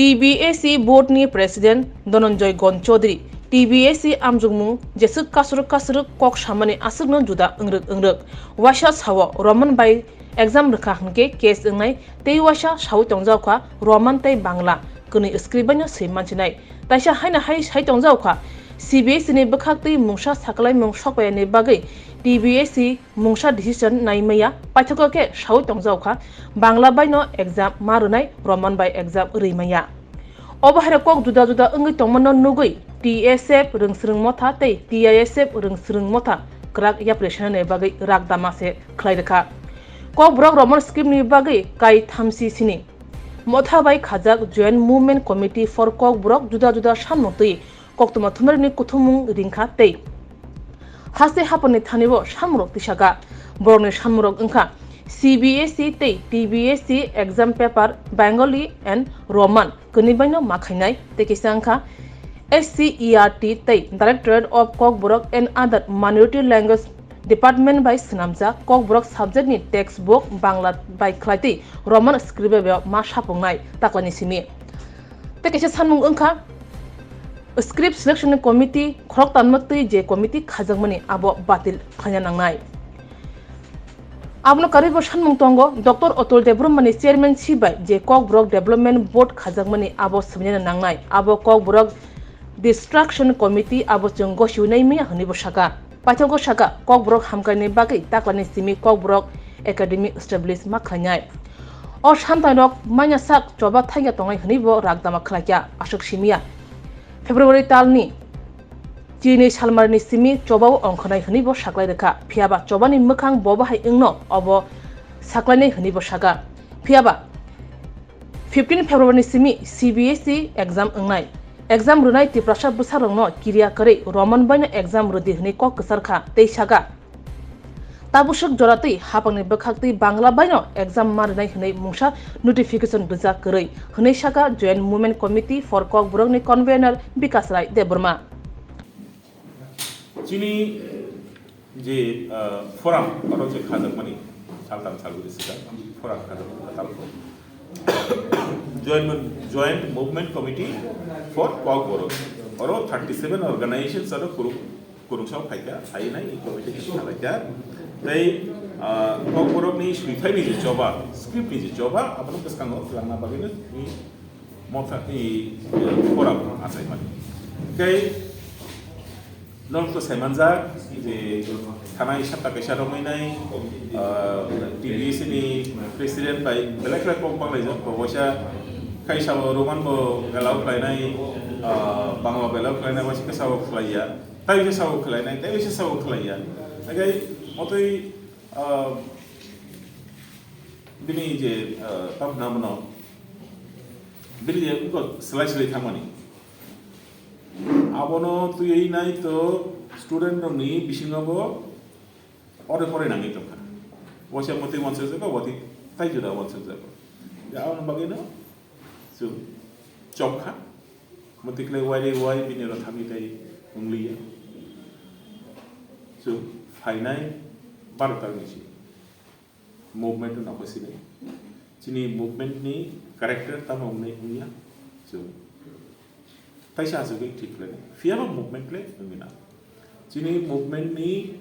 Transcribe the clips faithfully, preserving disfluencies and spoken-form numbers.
T B S C board ni president Dhananjay Gon Chaudhary, T B S C amjokmung jeswk kasrwk kasrwk kok samani aswkno juda wngrwk wngrwk. Waisa sao Roman bai exam rwkha hwnkhe case wngnai, tei waisa sawi tongjak kha Roman tei Bangla kwnwi script baino swi manchinai. Taisa haino hai sai tongjak kha, C B S E ni bwkhak twi mungsa saklaimung sokpayani bagwi T B S E mungsa decision nai maya, paithago khe sawi tongjak kha Bangla baino exam ma rwnai, Roman bai exam rwi maya. Obo hai kok juda juda wngwi tongmano nugwi T S F Rwngswrwng Motha tei T I S F Rwngswrwng Motha kwrak yapri sanani bagwi rak dama se khlai rwkha. Kokborok Roman script ni bagwi kai thamsi sini. Motha bai khajak Joint Movement Committee for Kokborok juda juda sanmung twi koktwma thumarokni kuthumung ringkha tei haste haponi thani-o samrok tisaka. Borokni samrok wngkha C B S E tei T B S E exam paper Bengali and Roman kwnwi baino ma khainai, tei kisa wngkha S C E R T tei Directorate of Kokborok and Other Minority Language Department bai swnamjak Kokborok subject ni textbook Bangla bai khlaitwi Roman script bai ma sapungnai taklani simi. Tei kaisa sanmung wngkha, script selection committee khorok tanma twi je committee khajakmani abo batil khlaina nangnai. Abono karwibo sanmung tongo, Doctor Atul Debbarma ni chairmanship bai je Kokborok Development Board khajakmani abo swinana nangnai, abo Kokborok Destruction Committee abo chwng gosiwi nai maya hwnwibo saka. Paithago saka, Kokborok hamkraini bagwi taklani simi Kokborok Academy establish ma khlainai. O santairok manya sak choba thangya tongnai hwnwibo rakdama khlaikha, aswk simiya. February talni chini salmarni simi chobao ongkhornai hwnwibo saklai rwkha, phiyaba chobani mwkhang bo bahai wngno obo saklainai hwnwibo saka. Phiyaba fifteen February ni simi C B S E exam wngnai. Exam rwnai Tiprasa bwsarokno kiriya kwrwi Roman baino exam rwdi hwnwi kok kwchar kha tei saka, tabuswk joratwi hapangni bwkhaktwi Bangla baino exam ma rwnai hwnwi mungsa notification rwjak kwrwi hwnwi saka Joint Movement Committee for Kokborokni convener Bikas Rai Debbarma. Chini je, ah, forum, oro je khajakmani, saltam salburi sida, forum khajakmani, talko. Joint, Joint Movement Committee for Kokborok. Oro thirty seven organizations aro kurung, kurungsa phaikha, phainai committee khe khalaikha. Tei, ah, Kokborokni swithaini je choba, script ni je choba, abono bwskango twlangna bagwino ni motha, ni, eh, forum achaimani. Tei Norok to saimanjak je thanai sapta kaisa romwi nai, ah, T B S ni president bai belai khlai kok banglaijak, bo waisa khai sabo Roman bo allow khlainai, ah, Bangla bo allow khlainai, waisa khe sabo khlaiya, tai waisa sabo khlainai, tai waisa sabo khlaiya. Haikhe motwi, ah, bini je, ah, tamo hwnna bono bini je wngkha slai slai thangmani. Abono twiwi nai to student rokni bisingo bo ore pore nangwi tongkha. Waisa motwi wansukjago, watwi tai juda wansukjago. Je aboni bagwino chwng chok kha. Motwi khlai wai ri wai bini oro thangwi tai wngliya. Chwng phainai baro ta wngwi si. Movement no nokho sinai. Chini movement ni character tamo wngnai wngya. So, taisa aswk thik khlainai. Phiya bo movement le wngwi na. Chini movement ni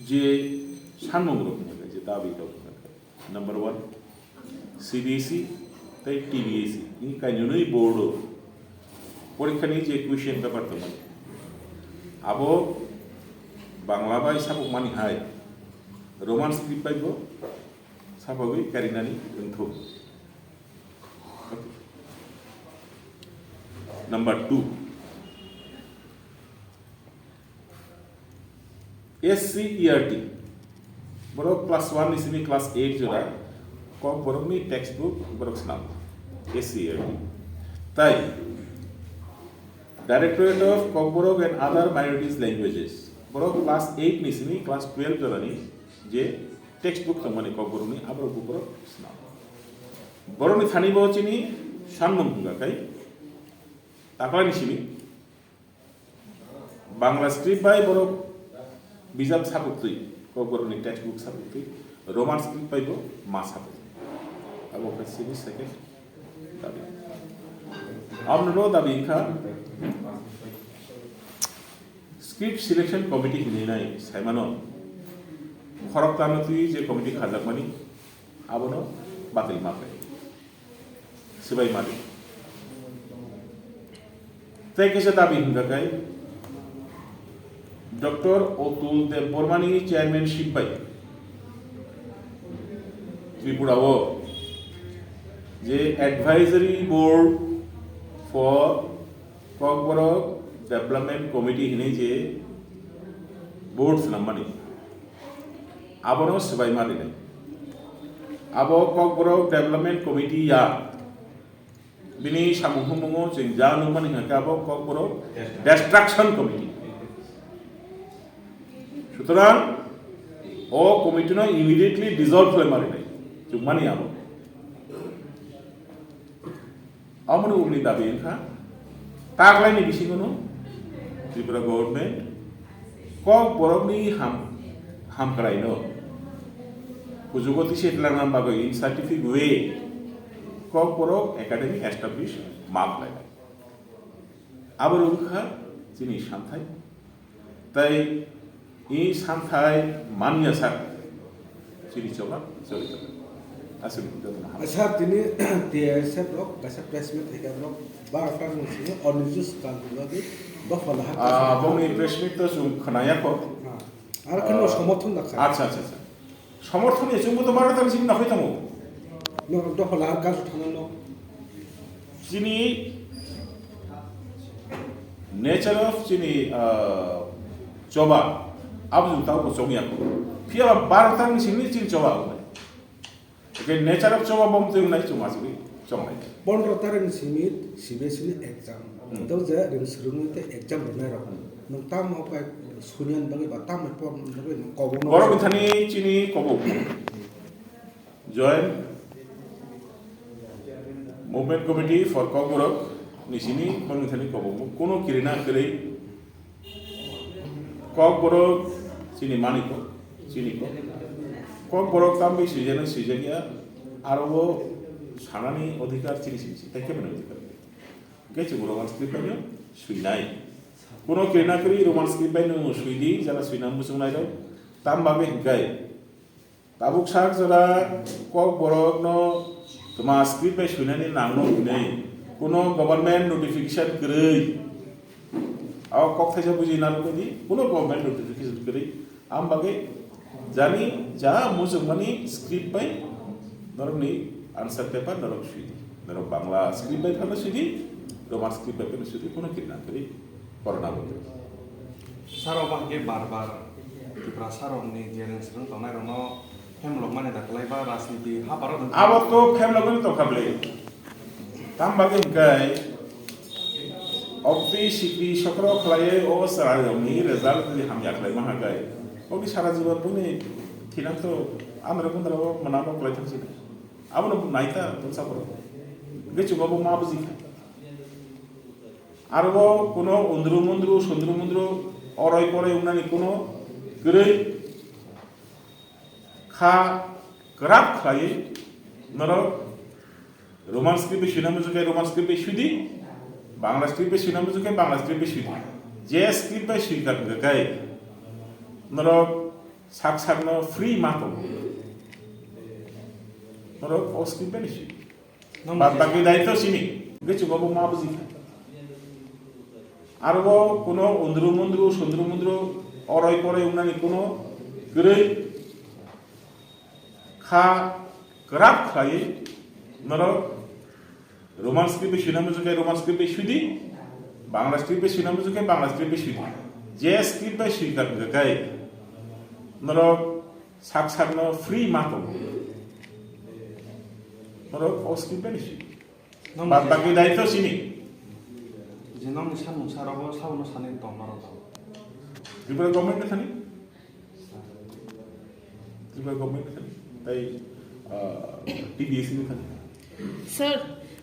je sanmung rok wngkha, je dabi rok wngkha. Number one, C B S E tei T B S E ni kainwi board o porikha ni je question paper tongmani. Abo Bangla bai sapukmani hai, Roman script bai bo sapagwi karinani wngthok. Number two, S C E R T, borok class one ni simi class eight jora, kok borokni textbook borok swnam, S C E R T. Tai Directorate of Kokborok and Other Minorities Languages. Borok class eight ni simi class twelve jorani je textbook tongmani Kokborokni, aborok bo borok swnam. Borokni thani bo chini sanmung hwnga khai taklani simi Bangla script bai borok bijap sabuktwi, Kokborokni textbook sabuktwi, Roman script bai bo ma sabuktwi. Abo khe chini second dabi. Amno no dabi wngkha script selection committee hinwi nai saimano khoroktham twi je committee khajakmani abono batil ma khlai. Sibai madi. Tei kisa dabi hingka kai Doctor Otul Debbarmani chairmanship bai Tripura o je advisory board for Kokborok Development Committee hinwi je board swnam mani abono sibai madi nai. Abo Kokborok Development Committee ya. Bini samung humungo chwng ja nukmani hwnkhe abo Kokborok Destruction Committee. Sutorang o committee no immediately dissolve khlai mani nai. Chukmani abo. Aboni uguni dabi wngkha taklaini bisingono Tripura government Kokborokni ham-, hamkraino kujugo tisi twlangna bagwi in scientific way Kokborok Academy establish ma khlainai. Abo wngkha chini santhai. Tei i santhai manya sak chini choba choli tongo. Aswk jotono hambai. Sir, tini T S F rok kaisa press meet khaikha, borok barota ni simi Onijus Kanti bagwi dopha laha. Ah, bongni press meet to chwng khwnaya kho. Ah, aro kheno, ah, somorthon dakha. Acha, acha, acha. Somorthon ni chwngbo to barota ni simi nakhoi tongo. No, dopha laha kasu thangno. Chini nature of chini, ah, choba, abo chwng tamo chongya kho. Phiya ba barota ni simi chini choba. Hwnkhe nature of choba bom twi wngnai chwng asugwi chongnai. Pondro tarik ni simi C B S E ni exam. Hmm. Tei je ring swrwngwi tei exam rwnai rok. Nwng tamo pai suniya bagwi ba tamo porna bagwi nwng kobokno. Borok ni thani chini kobok. Joint Movement Committee for Kokborok ni sini borok ni thani kobok. Kuno kirina kwrwi Kokborok chini maniko, chiniko. Kokborok tambai swijano swijakya, aro o sanani odhikar chini sini si, tei keboni odhikar. Hwnkhe chwng Roman script baino swinai. Kuno kirina kwrwi Roman script baino swidi, jara swina muchungnai rok. Tam bagwi hwnkhe Tabuk sak jora Kokborokno twma script bai swinani nangno hwnwi kuno government notification kwrwi. O kok thaisa buji narwkdi, kuno government notification kwrwi. Am bagwi jani ja mujungmani script bai norokni answer paper norok swidi. Norok Bangla script bai phano swidi, Roman script bai phano swidi, kuno kirina kwrwi. Corona bo kwrwi. Saro ba hwnkhe bar bar Tiprasa rokni je rwng swrwng tongnai rokno phemlok mani da kwlai ba rajniti ha baro. Abo to phemlok mani tongkha bwle. Tam bagwi hwnkhe oktwi sikri sokro khlaiwi o chwrairokni result twi hamya khlai ma hwnkhe. Oktwi sara jibo buini thinang to amrok bundra o mwnamo kwlai thang sini. Abono naita tongsa borok. Hwnkhe chwng abo ma bujikha. Aro kuno undru mundru, sundru mundru, oroi poroi wngnani kuno kwrwi kha kwrak khlaiwi norok Roman script bai swina muchungkhe Roman script bai swidi, Bangla script bai swina muchungkhe Bangla script bai swidi. Je script bai swikha hwnkhe norok sak sakno free ma tongo. Norok o script bai swidi. Bad baki daitw simi. Hwnkhe chwng abo ma bujikha. Aro kuno undru mundru, sundru mundru, oroi poroi wngnani kuno kwrwi kha kwrak khlaiwi norok Roman script bai swina muchungkhe Roman script bai swidi, Bangla script bai swina muchungkhe Bangla script bai swidi. Je script bai swikha hwnkhe norok sak sakno free ma tongo. Norok o script bai ni swi. Nong Bad je- baki daitw sini. Je nongni samung sarogo sabono sanwi tong norok. Tripura government ni thani? Tripura government ni thani? Tai, ah, T B S ni thani? Sir,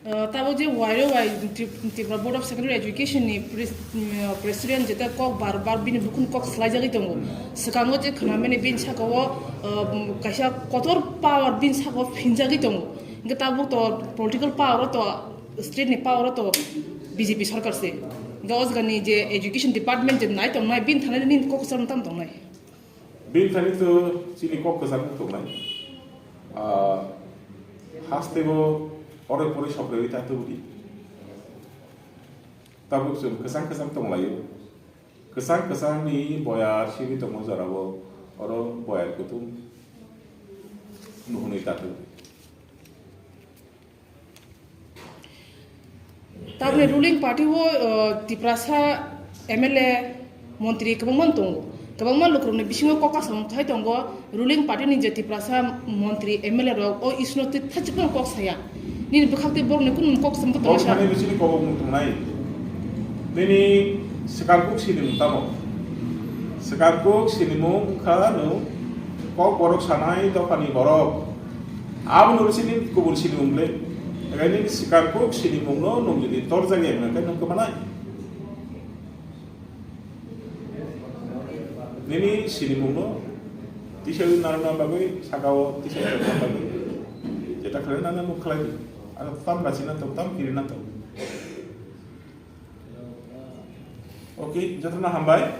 uh, tabuk je wairo wai Trip-, Tripura Board of Secondary Education ni pres-, uh, president jeta kok bar bar bini bukhuk kok swlaijagwi tongo. Swkango je khwnamani bini saka o, uh, kaisa kotor power bini saka o phinjagwi tongo. Hwnkhe tabuk to political power o to state ni power o to B J P sarkar se. Ga o jaga ni je education department je nai tong nai, bini thani nini kok kwcham tam tong nai. Bini thani to chini kok kwcham tong nai. Ah, haste bo ore pore sokrewi ta tubudi. Tabuk chwng kwchang kwchang tong laio. Kwchang kwchang ni boyar sibi tongmo jorao oro boyar kutung nuhunwi ta tubudi. Tabukni ruling party o, uh, Tiprasa M L A, montri kwbangma tongo. Kwbangma lukurokni bisingo kok kasamung khai tongo. Ruling party ni je Tiprasa montri M L A rok o issue no twi thachikno kok saya. Nini bwkhak tei borokni kunu kok samung Bok tongo sa. Thani bisini kok mung tongnai. Nini swkang kuk sini mung tamo. Swkang kuk sini mung wngkha nung kok borok sanai dophani borok. Abo no sini kubun sini mung le. Ega nini swkang kuk sini mung no nung jodi torjak ya hwnka khe nung kwmanai. Nini sinimungno tisawi narwkna bagwi, sakao tisawi narwkna bagwi jeta khlai nana muk khlai di. Ano tam rachina tok, tam kirina tok. Okay, jotono hambai.